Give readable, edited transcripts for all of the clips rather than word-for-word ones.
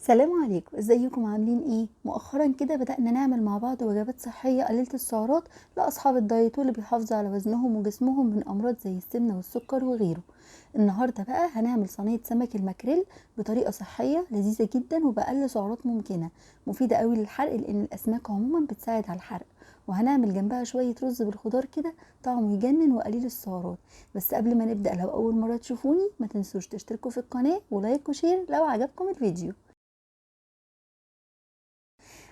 سلام عليكم، ازيكم عاملين ايه؟ مؤخرا كده بدأنا نعمل مع بعض وجبات صحية قليلة السعرات لأصحاب الدايت واللي بيحافظوا على وزنهم وجسمهم من أمراض زي السمنة والسكر وغيره. النهاردة بقى هنعمل صينية سمك الماكريل بطريقة صحية لذيذة جدا وبأقل سعرات ممكنة، مفيدة قوي للحرق لأن الأسماك عموما بتساعد على الحرق، وهنعمل جنبها شوية رز بالخضار كده طعمه يجنن وقليل السعرات. بس قبل ما نبدأ، لو أول مرة تشوفوني ما تنسوش تشتركوا في القناة و like و share لو عجبكم الفيديو.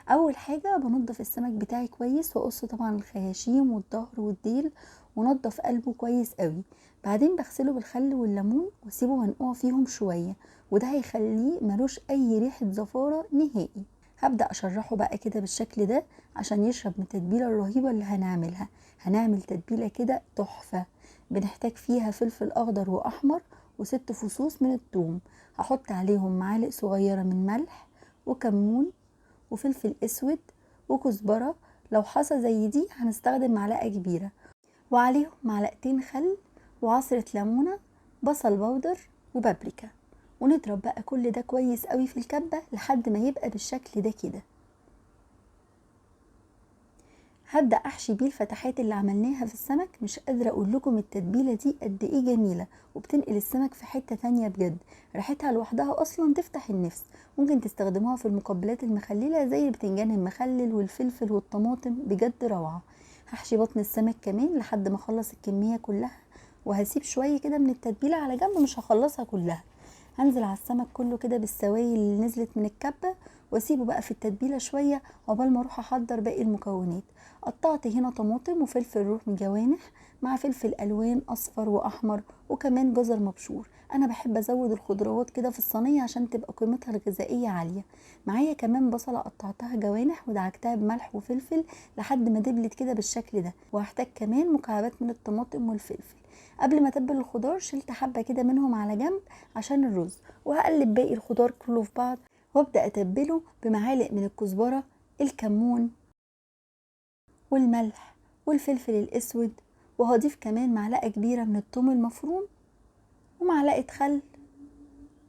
اول حاجة بنضف السمك بتاعي كويس واقص طبعا الخياشيم والظهر والديل ونضف قلبه كويس قوي، بعدين بغسله بالخل والليمون واسيبه منقوع فيهم شوية، وده هيخليه ملوش اي ريحه زفاره نهائي. هبدا اشرحه بقى كده بالشكل ده عشان يشرب من التتبيله الرهيبة اللي هنعملها. هنعمل تتبيله كده تحفة، بنحتاج فيها فلفل اخضر واحمر وست فصوص من الثوم، هحط عليهم معالق صغيرة من ملح وكمون وفلفل اسود وكزبره، لو حصى زي دي هنستخدم معلقه كبيرة، وعليهم معلقتين خل وعصره ليمونه، بصل بودر وبابريكا، ونضرب بقى كل ده كويس قوي في الكبه لحد ما يبقى بالشكل ده كده. هبدا احشي بيه الفتحات اللي عملناها في السمك. مش قادرة اقول لكم التتبيله دي قد ايه جميلة وبتنقل السمك في حتة تانية بجد، ريحتها لوحدها اصلا تفتح النفس. ممكن تستخدموها في المقبلات المخلله زي البتنجان المخلل والفلفل والطماطم، بجد روعه. هحشي بطن السمك كمان لحد ما اخلص الكمية كلها، وهسيب شوية كده من التتبيله على جنب مش هخلصها كلها. هنزل على السمك كله كده بالسوائل اللي نزلت من الكبه، واسيبه بقى في التتبيله شوية عقبال ما اروح احضر باقي المكونات. قطعت هنا طماطم وفلفل رومي جوانح مع فلفل الوان اصفر واحمر وكمان جزر مبشور. انا بحب ازود الخضروات كده في الصينية عشان تبقى قيمتها الغذائية عالية. معايا كمان بصله قطعتها جوانح ودعكتها بملح وفلفل لحد ما دبلت كده بالشكل ده، وهحتاج كمان مكعبات من الطماطم والفلفل. قبل ما اتبل الخضار شلت حبه كده منهم على جنب عشان الرز، وهقلب باقي الخضار كله في بعض وابدا اتبله بمعالق من الكزبره، الكمون والملح والفلفل الاسود، وهضيف كمان معلقه كبيرة من الثوم المفروم ومعلقة خل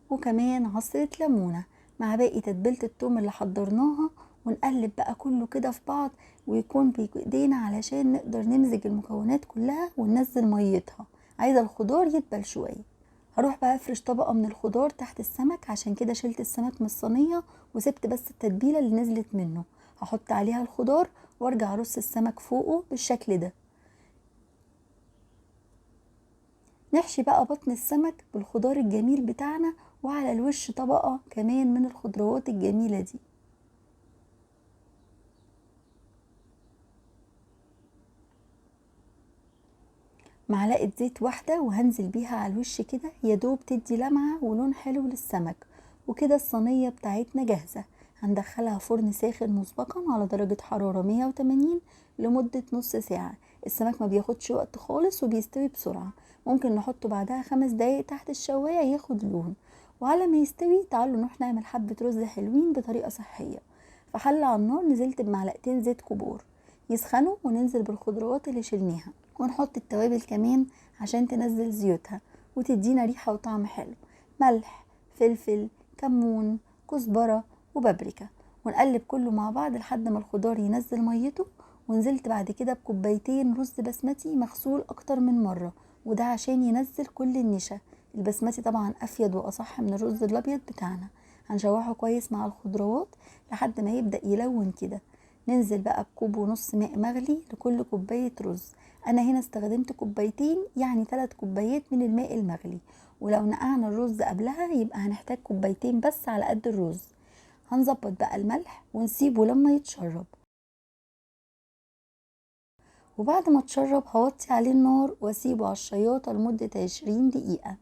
وكمان عصره ليمونه مع باقي تتبيله الثوم اللي حضرناها، ونقلب بقى كله كده في بعض ويكون بايدينا علشان نقدر نمزج المكونات كلها وننزل ميتها. عايزه الخضار يدبل شوية. هروح بقى افرش طبقه من الخضار تحت السمك، عشان كده شلت السمك من الصينية وسبت بس التتبيله اللي نزلت منه. هحط عليها الخضار وارجع ارص السمك فوقه بالشكل ده. نحشي بقى بطن السمك بالخضار الجميل بتاعنا، وعلى الوش طبقه كمان من الخضروات الجميلة دي. معلقه زيت واحدة وهنزل بيها على الوش كده يا دوب تدي لمعة ولون حلو للسمك. وكده الصينية بتاعتنا جاهزة. هندخلها فرن ساخن مسبقا على درجه حرارة 180 لمدة نص ساعة. السمك ما بياخدش وقت خالص وبيستوي بسرعة، ممكن نحطه بعدها 5 دقايق تحت الشوايه ياخد لون. وعلى ما يستوي تعالوا نروح نعمل حبه رز حلوين بطريقة صحية. في حله على النار نزلت بمعلقتين زيت كبار يسخنوا، وننزل بالخضروات اللي شلناها، ونحط التوابل كمان عشان تنزل زيوتها وتدينا ريحة وطعم حلو، ملح، فلفل، كمون، كزبرة وبابريكا، ونقلب كله مع بعض لحد ما الخضار ينزل ميته. ونزلت بعد كده بكوبايتين رز بسمتي مغسول اكتر من مرة، وده عشان ينزل كل النشا. البسمتي طبعا افيد واصح من الرز الابيض بتاعنا. هنشوحه كويس مع الخضروات لحد ما يبدأ يلون كده. ننزل بقى بكوب ونص ماء مغلي لكل كوباية رز. انا هنا استخدمت كوبايتين يعني 3 كوبايات من الماء المغلي، ولو نقعنا الرز قبلها يبقى هنحتاج كوبايتين بس على قد الرز. هنظبط بقى الملح ونسيبه لما يتشرب، وبعد ما اتشرب هوطي عليه النار واسيبه على الشياطة لمدة 20 دقيقة.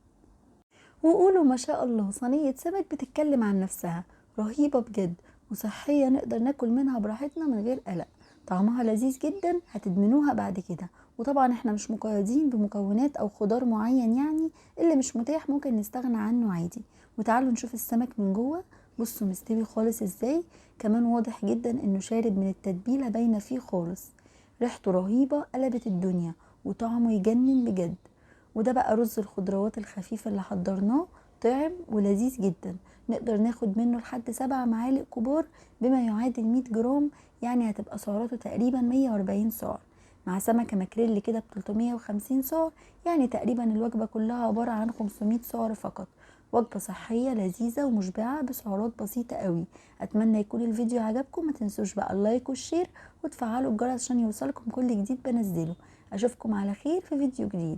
وقولوا ما شاء الله، صينية سمك بتتكلم عن نفسها، رهيبة بجد وصحية، نقدر ناكل منها براحتنا من غير قلق. طعمها لذيذ جدا، هتدمنوها بعد كده. وطبعا احنا مش مقيدين بمكونات او خضار معين، يعني اللي مش متاح ممكن نستغنى عنه عادي. وتعالوا نشوف السمك من جوه، بصوا مستوي خالص ازاي، كمان واضح جدا انه شارب من التتبيله باينة فيه خالص. ريحته رهيبة قلبت الدنيا وطعمه يجنن بجد. وده بقى رز الخضروات الخفيف اللي حضرناه، طعم ولذيذ جدا. نقدر ناخد منه لحد 7 معالق كبار بما يعادل 100 جرام، يعني هتبقى سعراته تقريبا 140 سعر، مع سمكة ماكريل كده ب 350 سعر، يعني تقريبا الوجبة كلها عبارة عن 500 سعر فقط. وجبة صحية لذيذة ومشبعة بسعرات بسيطة قوي. أتمنى يكون الفيديو عجبكم، ما تنسوش بقى ال like وال share وتفعلوا الجرس عشان يوصلكم كل جديد بنزله. أشوفكم على خير في فيديو جديد.